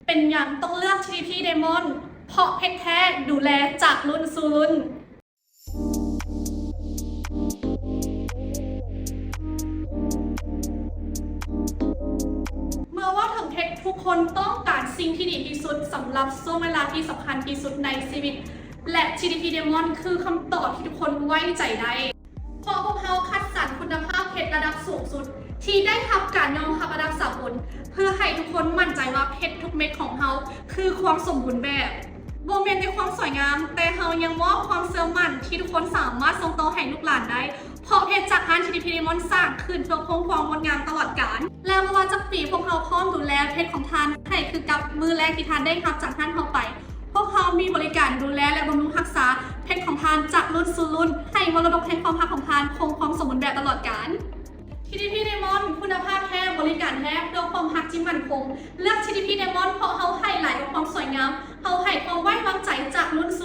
ເປັນຫຍັງຕ້ອງເລືອກ ທີ ທີ ພີ Diamond? ເພາະເພັດແທ້ດູແລຈາກລຸ້ນສູ່ລຸ້ນ. ເມື່ອເວົ້າເຖິງເພັດ, ທຸກຄົນຕ້ອງການສິ່ງທີ່ດີທີ່ສຸດສຳລັບຊ່ວງເວລາທີ່ສຳຄັນທີ່ສຸດໃນຊີວິດ ແລະ ທີ ທີ ພີ Diamond ຄືຄຳຕອບທີ່ທຸກຄົນໄວ້ໃຈໄດ້. ເພາະພວກເຮົາຄັດສັນຄຸນນະພາບເພັດລະດັບສູງສຸດ ທີ່ໄດ້ຮັບການຍອມຮັບລະດັບສາກົນ ເພື່ອໃຫ້ທຸກຄົນໝັ້ນໃຈວ່າເພັດທຸກເມັດຂອງເຮົາຄືຄວາມສົມບູນແບບ. ບໍ່ແມ່ນແຕ່ຄວາມສວຍງາມ, ແຕ່ເຮົາຍັງມອບຄວາມເຊື່ອໝັ້ນທີ່ທຸກຄົນສາມາດສົ່ງຕໍ່ໃຫ້ລູກຫຼານໄດ້, ເພາະເພັດຈາກຮ້ານ ທີ ທີ ພີ Diamond ສ້າງຂຶ້ນເພື່ອຄົງຄວາມງົດງາມຕະຫຼອດການ. ແລະ ບໍ່ວ່າຈັກປີ, ພວກເຮົາພ້ອມດູແລເພັດຂອງທ່ານໃຫ້ຄືກັບມື້ແລກທີ່ທ່ານໄດ້ຮັບຈາກຮ້ານເຮົາໄປ. ພວກເຮົາມີບໍລິການດູແລ ແລະ ບຳລຸງຮັກສາເພັດຂອງທ່ານຈາກລຸ້ນສູ່ລຸ້ນ, ໃຫ້ມໍລະດົກແຫ່ງຄວາມຮັກຂອງທ່ານຄົງຄວາມສົມບູນແບບຕະຫຼອດການ. ທີ ທີ ພີ Diamond ຄຸນນະພາບແທ້, ບໍລິການແທ້, ເພື່ອຄວາມຮັກທີ່ໝັ້ນຄົງ. ເລືອກ ທີ ທີ ພີ Diamond ເພາະເຮົາໃຫ້ຫຼາຍກວ່າຄວາມສວຍງາມ, ເຮົາໃຫ້ຄວາມໄວ້ວາງໃຈຈາກລຸ້ນສູ່